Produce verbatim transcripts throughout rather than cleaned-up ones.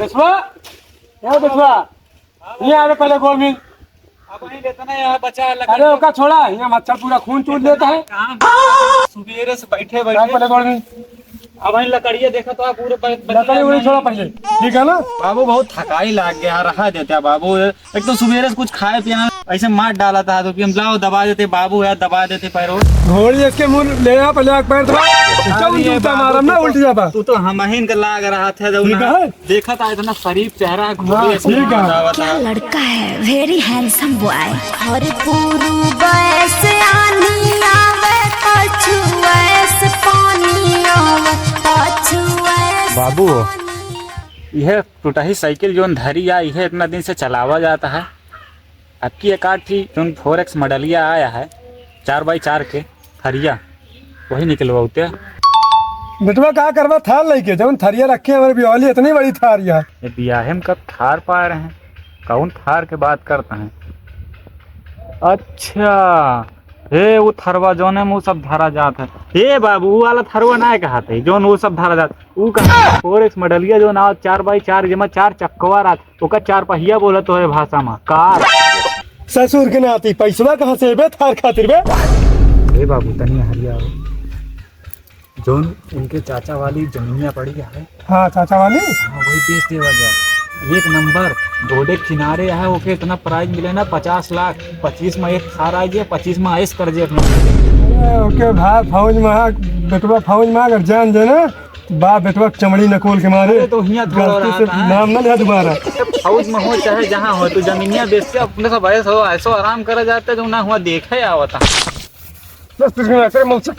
बेटवा, ए बेटवा, ये आवे पहले गोड़ में। अब वहीं लेता ना यार, बचा लगा। अरे ओका छोड़ा, यहाँ मच्छर पूरा खून चूस लेता है। काम सुबेरे से बैठे बैठे। पहले गोड़ में। अब वहीं लकड़िया देखा तो आप पूरे ब-, बचा लकड़ी उड़ी नहीं। छोड़ा पहले, ठीक है ना? बाबू बहुत थकाई लाग गया, रहा देता बाबू। एक तो सुबेरे से कुछ खाए पिए ना, ऐसे मार डाला था तो कि हम लाओ दबा देते बाबू यार, दबा देते पैरों। घोड़ी इसके मुंह ले आ, पहले आग पैर दबा। अरे चल, जूता बाबू, मारम ना, तू तो, उल्टी जाबा। तू तो हमहिन के लाग रहा था जब ठीक ना। है। देखा था इतना शरीफ चेहरा, हाँ, घोड़ी ऐसे ठीक है। मार डाला था। क्या लड़का है, very handsome boy। हर पूर्व से आनी आवे, पछुआ से पानी आवे, पछुआ से बाबू, पानी। यह टूटही साइकिल जोन धरी आ, इहे इतना दिन से चलावा जाता है। अब की एक आठ ठी जोन फोर एक्स मॉडलिया आया है, चार बाई चार के थरिया, वही निकलवाउते। बेटवा, का करबा थार लइके? जौन थरिया रखे हमारे बियाह वाली, इतनी बड़ी थार यार। ये बियाहे में कब थार पाए रहे हैं? कौन थार के बात करते हैं? अच्छा, हे, वो थरवा जौने में वो सब धरा जात है। हे बाबू, वो वाला थरवा ना कहत है, जौन वो सब धरा जात, वो कहा फोर एक्स मॉडलिया जौन आवत चार बाई चार, जेमा चार चक्कवा रहत, ओका चार पहिया बोलत तोहरे भाषा में, कार। ससुर के नाती पैसवा कहाँ से बे थार खातिर बे? हे बाबू, तनी हरिया हो। जौन उनके चाचा वाली जमीनिया पड़ी है। हाँ, चाचा वाली? हाँ, वही बेच देवा जाए। एक नंबर, रोडे किनारे है, ओके इतना प्राइस मिले ना, पचास लाख। पच्चीस में एक थार आ जाए, पच्चीस में ऐश कर जाए अपना। अरे, ओके भाई, फौज में आ, बेटवा फौज में अगर जान जाए ना, बाप बेटवा चमड़ी नकोल के मारे। अरे, तो हियाँ थोड़ा गलती से रहा था। नाम ना लिया दोबारा। फौज में हो चाहे जहाँ हो, तू जमीनिया बेच के अपने सब ऐश हो, ऐशो आराम करा जाता है, जो ना हुआ देखे आवता। दस तीस मिनट से मौसम।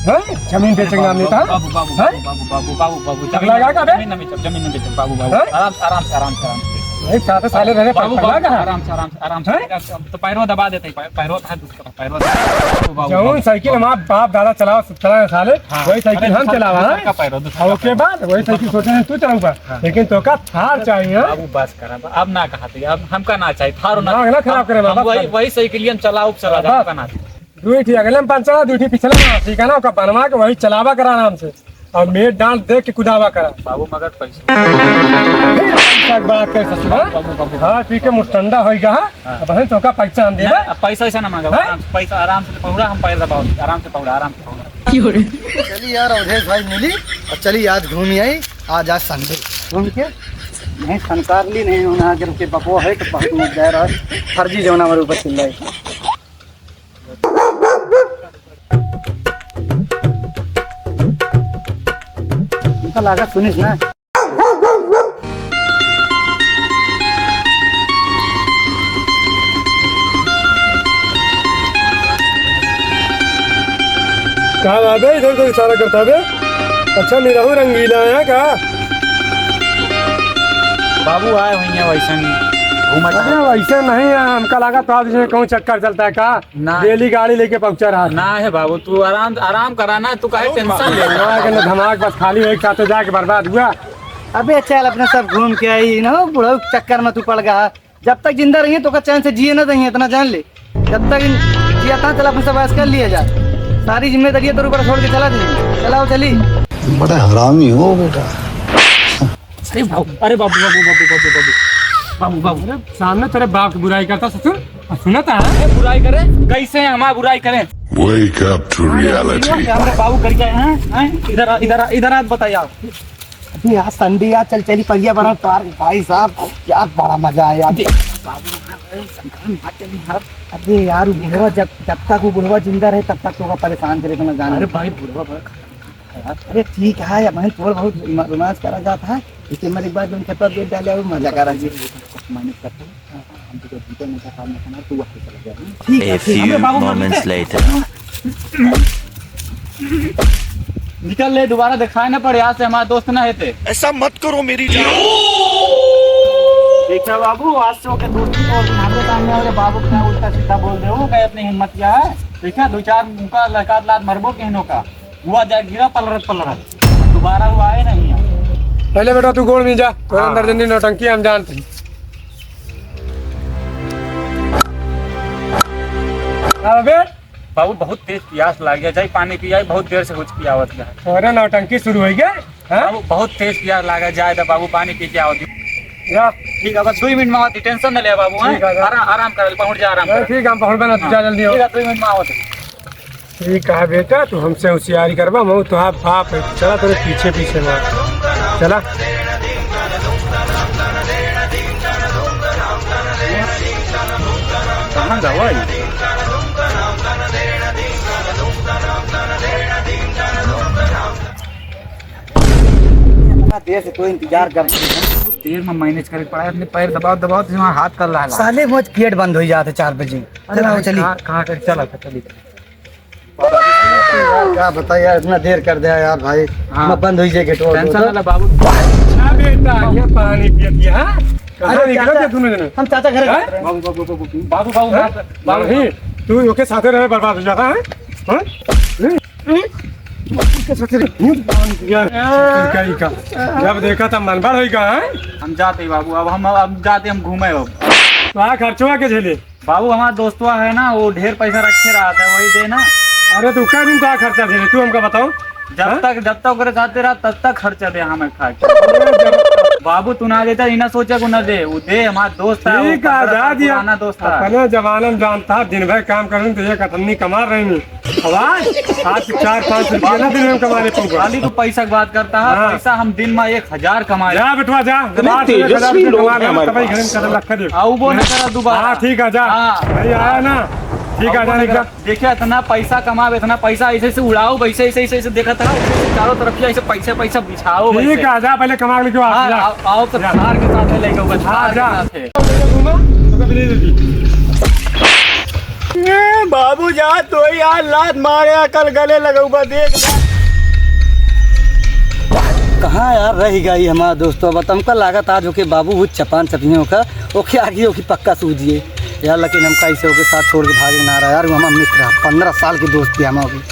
हैं? जमीन बेचेंगे हम नहीं था? बाबू, बाबू, हैं? बाबू, बाबू, बाबू, बाबू, बाबू, पगला गया क्या बे? जमीन ना बेचब, जमीन ना बेचब, बाबू, बाबू। हैं? आराम से, आराम से, आराम से, आराम से। एक साथ साले रहे, बाबू, पगला बाबू, गया? आराम से, आराम से, आराम से। हैं? अब तो पैरो दबा देते हैं, पै-, पैरो था दूसरा, पैरो था। बाबू, बाबू, जौन बाबू। साइकिल हमार बाप दादा चलावा, चलावे साले, हाँ। वही साइकिल अरे, हम दूसरा, चलावा, दूसरा हैं? का पैरो, दूसरा और का ओके पैरो। बाद वही साइकिल सोचे हैं तू चलाऊबा, हाँ। लेकिन तो का थार चाहिए, हाँ? बाबू, बस करा, अब ना कहा थे, अब हमका ना चाहिए, थार ना, दिमाग ना खराब करे हम बाबा, वही, खाली। वही साइकिल हम चलाओ, चला जा, बस। हमका ना चाहिए। दुई ठी अगले में पंचर, दुई ठी पिछले में, ठीक है ना? ओका बनवा के वही चलावा करा आराम से, और मेड़ डांट देख के कुदावा करा। बाबू, मगर पैसा। फिर पैसा की बात कर ससुरा। बाबू, बाबू। हाँ, ठीक है, मुस्टंडा होई गा। हाँ। अब हम तोका पैसा हम देबे। ना, अब पैसा वैसा ना मांगा, हैं? आराम से, पैसा आराम से पहुड़ा, हम पैर दबाओ, आराम से पहुड़ा, आराम से पहुड़ा। चली यार, अवधेश भाई मिली, और चली आज घूमी आई, आज, आज संडे। घूम के? नहीं, संसार ली नहीं, उन्हें अगर के बपो है तो पहुंच मत जाए रहा, फर्जी जौन हमारे ऊपर चिल्लाए। उनका लागत सुनिस ना। का बात है, इधर उधर इशारा करता बे? अच्छा, निरहू रंगीला है का? बाबू आए हुई हैं वैसन घूमत। अरे, वैसे नहीं है, हमका लगा तो आप इसमें कहूँ चक्कर चलता है का? ना। डेली गाड़ी लेके पहुंचा रहा। ना है बाबू, तू आराम, आराम करा ना, तू काहे टेंशन ले रहा है? धमाक बस खाली एक साथ जाके बर्बाद हुआ। अबे चल, अपने सब घूम के आई ना, बुढ़ऊ चक्कर में तू पड़ गया। जब तक जिंदा रहिए तो का चैन से जिए ना देंगे, इतना जान ले। जब तक इन-, जिया था, चल अपने सब ऐश कर लिया जाए। सारी जिम्मेदारी तेरे ऊपर छोड़ के चला देंगे। चलाओ चली। बड़ा हरामी हो बेटा। अरे बाबू, अरे बाबू, बाबू। बाबू, बाबू। अरे सामने तेरे बाप की बुराई करता ससुर, और सुना था? अरे बुराई करे? कैसे हमार बुराई करे? Wake up to reality। हमारे बाबू कर गए हैं, हैं? इधर आ, इधर आ, इधर आ, बताइए आप। अभी आज संडे यार, चल चली पर्यावरण पार्क भाई साहब, क्या बड़ा मजा आया यार। बाबू, अरे यार, वो बुढ़वा जब, जब तक वो बुढ़वा जिंदा रहे तब तक तो परेशान करे, समझ जाना। अरे भाई, बुढ़वा बड़ा अरे ठीक है, अब हम थोड़ा बहुत रोमांस करा जाता है, इसके मेरे एक बार जो खेतवा बेच डाले, वो मजा करा जी। मैंने करता हूँ, हम तो जूते में का काम करना, तू वहाँ चला जा। ठीक है, A few moments later। निकल ले, दोबारा दिखाए ना पड़े, आज से हमारा दोस्त ना हेते। ऐसा मत करो मेरी जान। देखा बाबू, आज से ओके दोस्ती को हमारे सामने वाले बाबू के उल्टा सीधा बोल दे, वो कहे अपनी हिम्मत क्या है। देखा, दो चार मुका लकात लात मरबो कहनो का। हुआ जा गिरा पलरत पलरत, दोबारा हुआ आए नहीं है। पहले बेटा तू गोड़ में जा, तोर हाँ। अंदर जनी नौटंकी हम जानते हैं। अबे बाबू बहुत तेज प्यास लाग गया, जाई पानी पी आई, बहुत देर से कुछ पियावत है। अरे नौटंकी शुरू हो गया। हैं? बाबू, बहुत तेज पियास लागा, जाए दा बाबू, पानी पी के आओ। या। ठीक है, बस दुइ मिनट में आवत ही, tension न ले बाबू, हैं? ठीक है, जा। आराम, आराम कर, पहुँच जा, आराम हाँ, कर। ठीक है, हम पहुँच बना, हाँ। जा जल्दी आओ। ठीक है, दुइ मिनट में आवत ही। ठीक है बेटा, तू हमसे होशियारी करबा, मऊ तो आप बाप है, चला तेरे पीछे पीछे ना, चला। कहाँ गवा ये? इतना देर से तो इंतजार कर रहे हैं। देर में manage करे पड़ा है, अपने पैर दबाओ, दबाओ, तो वहाँ हाथ कर ला, ला। साले, मुझ गेट बंद हो जाते चार बजे। अरे चला, भाई, चली। कहाँ, कहाँ कर, चला, चली। यार, क्या बताई यार, इतना देर कर दिया यार भाई। हाँ। मैं बंद हो जाए गेट, tension ना ले बाबू। अच्छा बेटा, ये पानी पिया दिया, हाँ? कहाँ अरे निकला चाचा, थे दोनों जने? हम चाचा घर हैं? बाबू, बाबू, बाबू, बाबू, बाबू, हैं? बाबू, बाबू, नहीं, तू ओके साथे रहे, बर्बाद हो जाता है, हाँ? हैं? ओके साथे रहे। यार, हाँ। सरकारी का। जब देखा तब मन बड़ होई का, हैं? हम जाते ही बाबू, अब हम, अब जाते हम घूमे अब। तो आ खर्चवा के झेले? बाबू, हमार दोस्तवा है ना, वो ढेर पैसा रखे रहा था, वही दे ना। अरे, तू कै दिन का खर्चा दे रहे, तू हमका बताओ। जब हाँ? तक, जब तक ओकरे साथे रहा, तब तक खर्चा दे हमें खा के। अरे, जब बाबू, तू ना देता, ई ना सोचा को ना दे, वो दे, हमार दोस्त है, वो ठीक है, पन्द्रह जा साल दिया। पुराना दोस्त है। अपने जमाने में जानता, दिन भर काम करन तो एक अठन्नी कमा रहे हैं। अब आज, आज चार पाँच रुपया ना दिन में कमा लेते हैं। खाली तू पैसा की बात करता है, हाँ। पैसा हम दिन में एक हजार कमाए। जा बेटवा, जा। इतने बाहर से एक हजार तेजस्वी रुपया लोग कमा हैं ले, हमारे तब ही पास। घर में कदम रखा दे। आ, वो ना करा दोबारा। हाँ, ठीक है, जा। हाँ। भाई आया ना, ठीक है, वो जा, ना निकल। करा। देखिए, इतना पैसा कमाओ, इतना पैसा ऐसे ऐसे उड़ाओ, वैसे ऐसे ऐसे ऐसे देखा था, चारों तरफ से ऐसे पैसा पैसा बिछाओ, ठीक वैसे। है, जा, पहले कमा के लेके आ, हाँ, जा। आओ, आओ, तो जा। थार के साथ है, लेके ऊपर हाँ, थार के जा। साथ है। घूमा, तो कभी नहीं देती। ए, बाबू जा तो यार लात मारे, अकल गले लगउबा, देख। कहाँ यार रह गई हमार दोस्तवा? बता, हमका लागत आज ओके बाबू वो चपान चपिए ओका, ओके आगे ओके पक्का सूझिए यार, लेकिन हम कैसे ओके साथ छोड़ के भागे ना रहा यार, वो हमार मित्र है, पन्द्रह साल की दोस्ती है हमारी।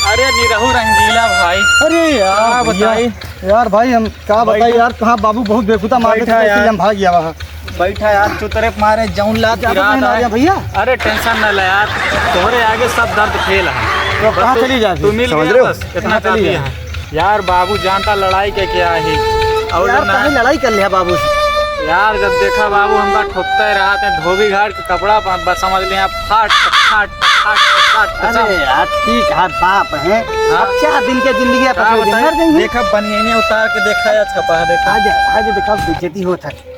अरे निरहू रंगीला भाई। अरे यार का भैया, बताई? यार भाई हम का बताई बैठा। यार, कहाँ बाबू बहुत बेखुदा मार बैठा देते, यार। हम भाग गया वहाँ। बैठा यार, चुतरे मारे जौन लात क्या गिरा समझ में आ रहा है। गया भैया? अरे tension न ले यार, तोहरे आगे सब दर्द फेल है। तो बस कहाँ तू, चली जाती? तू मिल समझ गया रहे हो? बस, इतना कहाँ चली काफी जाती? है। यार बाबू जानता लड़ाई के क्या है? और यार, ना काहे लड़ाई कर लिया बाबू से? यार जब देखा बाबू हमका ठोकते रहते हैं, धोबी घाट के कपड़ा पहन, बस समझ लिया फाट, फाट, फाट, फाट, कसम। अरे यार, ठीक है, बाप है। हाँ। अब चार दिन के जिंदगी है, का पकड़ के बताई? मर जाएंगे। देखा बनियाने उतार के देखा या छपा है, देखा। आज, आज देखा बेइज्जती होता है।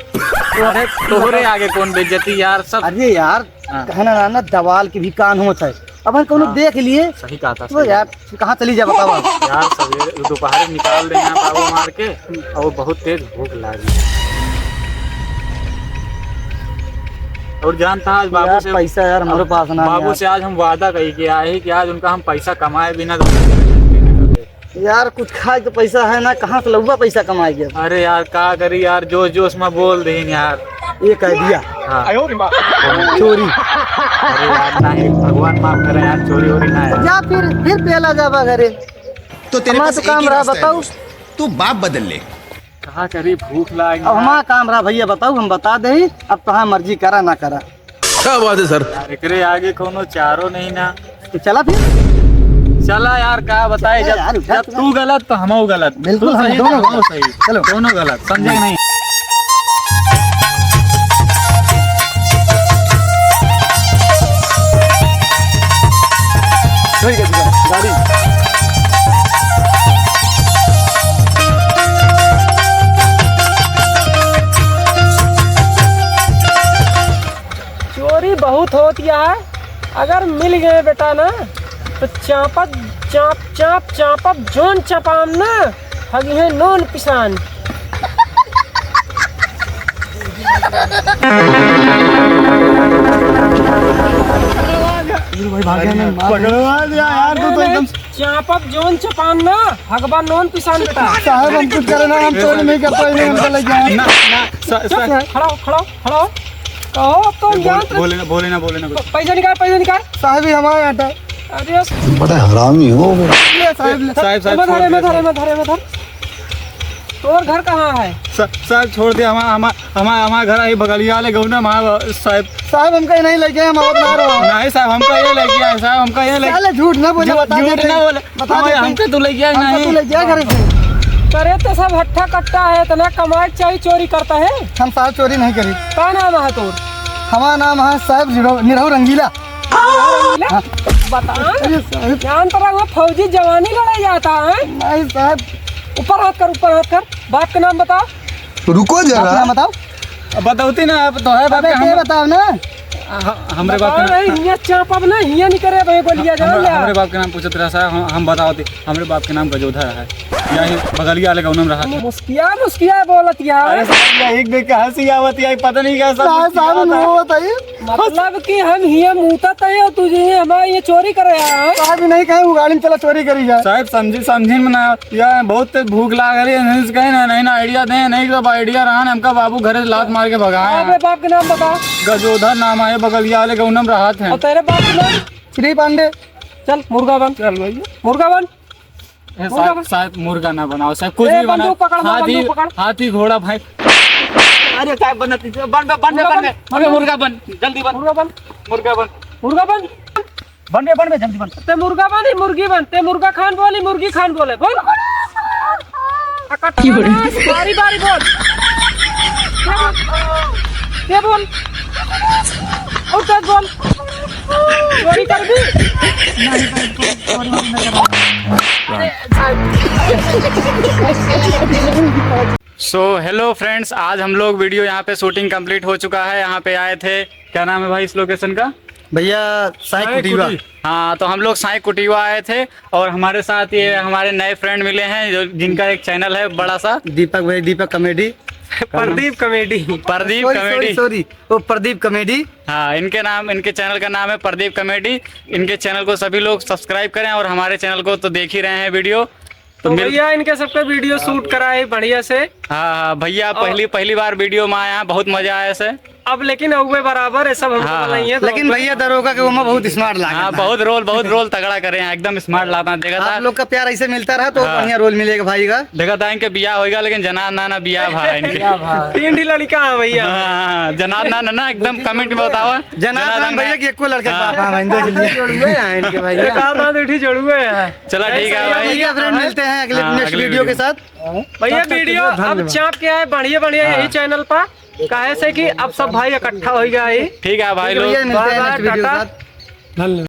अरे तोहरे आगे कौन बेइज्जती यार, सब। अरे यार, हाँ। कहना ना, ना दवाल के भी कान होत है। अब हम कौनो हाँ। देख लिए। सही कहा था, तो सही। यार, कहाँ चली जा बताओ आप? यार, सवेरे दोपहर निकाल दे यहाँ बाबू मार के, और बहुत तेज भूख लागी। और जानता आज बाबू यार, से, पैसा यार हमारे पास ना बाबू यार। से आज हम वादा कही कि आए कि आज उनका हम पैसा कमाए बिना तो यार, कुछ खाए के पैसा है ना, कहाँ से लउबा पैसा कमाए के? अरे यार, का करी यार, जोश जोश में बोल दीन यार। ये कह दिया। हाँ। चोरी। अरे यार, नहीं, भगवान माफ करे यार, चोरी वोरी ना यार। जा फिर, फिर पेला जाबा घरे। तो तेरे हमार पास तो एक काम ही रहा, रास्ता है बताओ। दोस्त, तू बाप बदल ले। का करी, भूख लाग अब गया। हमार काम रहा भैया, बताओ, हम बता दे, अब तोहार मर्जी करा ना करा। क्या बात है सर? यार, एकरे आगे कौनो चारो नहीं ना। तो चला फिर। चला यार, का बताए, चला जब, यार, उठा जब चला। तू गलत तो हमहू गलत। बिल्कुल, तू हम सही तो दोनों हमहू गलत। सही। चलो। दोनों गलत, समझे कि नहीं? ठीक है, ठीक है, गाड़ी। चोरी बहुत होत है, अगर मिल गए बेटा ना, तो चापत, चाप, चाप, चापत जोन चपाम ना, हगिहे नोन पिसान। पकड़वा दिया यार, तू तो एकदम चापब जोन चपान ना, हगबा नोन पिसान बेटा। साहब, हम कुछ करे ना, हम चोरी नहीं करता, इन्हें हमको लग गया। ना, ना, स-, चुप, स-, खड़ा हो, खड़ा हो, खड़ा हो। कहो, अब तो हम बोल-, जानत रहे। बोले ना, बोले ना, बोले ना कुछ। प-, पैसा निकाल, पैसा निकाल। साहब ही हमारे यहाँ था। अरे, बड़ा हरामी हो। ले साहब, ले। साहब, साहब, मैं धरे, छोड़ मैं दे, धरे, मैं धरे, मैं धरे। तोर घर कहाँ है? सा-, साहब, छोड़ दे, हमा-, हमा-, हमा-, हमार घर आई बगलिया वाले गौना में, हमार साहब। साहब, हमका ये नहीं लेके आए, हम और ना रहो। नहीं साहब, हमका ये लेके आए, साहब, हमका ये लेके साले झूठ ना बोले, झूठ, बता झूठ देते। ना बोले। बता हमारे, देते। हमका तू लेके आए, हमका नहीं। तू लेके आए घर से। करे तो सब हट्ठा कट्टा है, इतना कमाई चाहिए, चोरी करता है। हम साहब चोरी नहीं करी। का नाम है तोर? हमारा नाम है साहब निरहु, निरहु रंगीला। हाँ। बता, अरे साहब। जान तो रहा, फौजी जवानी लड़ाई जाता है। नहीं साहब। ऊपर हाथ कर, ऊपर हाथ कर। बाप का नाम बताओ। रुको जरा। बाप का नाम बताओ। अब बतौती ना, अब तो है बाप अबे का, के हम बताओ ना। ह-, हमरे बाप बताओ के नाम नहीं, हियाँ चाप अब ना, हियाँ नहीं करे भाई, बोलिया जान हमरा, लिया। हमरे बाप के नाम पूछत रहा साहब, हम, हम बताओ थे, हमरे बाप के नाम गजोधर है। यही बगलिया वाले गौनम रहा था। मुस्किया, मुस्किया बोलत यार। अरे साहब, एक देख के हंसी आवत यार, पता नहीं क्या सब ना, मुस्किया साहब, था। वो बताइए। मतलब कि हम हियाँ मूतत है और तू जे हमारे ये चोरी करे आया है। साहब, नहीं कहे, वो गाड़ी में चला चोरी करी जाए। साहब, समझी, समझी में ना, या बहुत तेज भूख लाग रही है, नहीं से कहे ना, नहीं ना idea दे, नहीं सब idea रहा ना, हमका बाबू घरे से लात मार के भगाए अबे हैं। बाप के नाम बता। गजोधर नाम है, बगलिया वाले गौनम रहत हैं। और तेरे बाप के नाम? श्री पांडे। चल मुर्गा बन। चल भैया। मुर्गा बन। ए, मुर्गा साहब, बन। साहब, मुर्गा ना बनाओ, साहब, कुछ ए, भी बनाओ। बंदूक पकड़, हाथी, बंदूक पकड़। हाथी, घोड़ा, भाई। अरे, साहब, बन, बन, बन, बन, मुर्गा बन। अबे, मुर्गा बन, जल्दी बन। मुर्गा बन। मुर्गा बन। मुर्गा बन। बन बे, बन बे, जल्दी बन। ते मुर्गा बन, ई मुर्गी बन, ते मुर्गा खान बोल, ई मुर्गी खान बोले, बोल। आ, कट्टा ना, बारी, बारी बोल। ते बोल। ते बोल। और तेज बोल। चोरी कर दी। So hello friends, आज हम लोग video यहाँ पे shooting complete हो चुका है। यहाँ पे आए थे, क्या नाम है भाई इस location का? भैया, साई साई कुटीवा। कुटी। हाँ, तो हम लोग साई कुटीवा आए थे और हमारे साथ ये हमारे नए friend मिले हैं, जो, जिनका एक channel है बड़ा सा। दीपक भाई, दीपक comedy। प्रदीप comedy। प्रदीप Sorry, comedy। Sorry, sorry, वो प्रदीप comedy। हाँ, इनके नाम, इनके channel का नाम है प्रदीप comedy। इनके channel को सभी लोग subscribe करें और हमारे channel को तो देख ही रहे हैं video। तो तो मिल- भैया, इनके सबके video shoot कराए बढ़िया से। हाँ, हाँ, भैया, और पहली, पहली बार video में आया, बहुत मजा आया से। अब लेकिन अउए बराबर है, सब हमको हाँ, बोला ही है, हाँ। तो लेकिन भैया, दरोगा के ओमा बहुत smart लागत हाँ, है। बहुत role, बहुत role तगड़ा करे हैं, एकदम smart लागत है। देखा था आप लोग का प्यार ऐसे मिलता रहा तो हाँ। बढ़िया role मिलेगा भाई का। देखा था इनके बियाह होइगा, लेकिन जनाब ना, ना बियाह भा है इनके। बियाह भा। तीन ठी लड़का है भैया। हाँ, हाँ, हाँ, जनाब ना, ना, ना, एकदम comment में बताओ। जनाब जनाब ना ना। भैया के एको लड़का के हाँ। बाप है, देख लिया। जोड़ुए हैं इनके भैया। एक आध, आध उठी जोड़ुए हैं। चला, ठीक है भाई। ठीक है friend, मिलते हैं अगले हाँ, next अगले video video के में। साथ। भैया, तब तक के video लिए अब धन्यवाद। चाप के आए बढ़िया बढ़िया हाँ। यही channel पर, काहे से कि अब सब भाई इकट्ठा हो गया है। ठीक है भाई ठीक है लोग। भैया, मिलते हैं bye bye, next video के टाटा। साथ। धन्यवाद।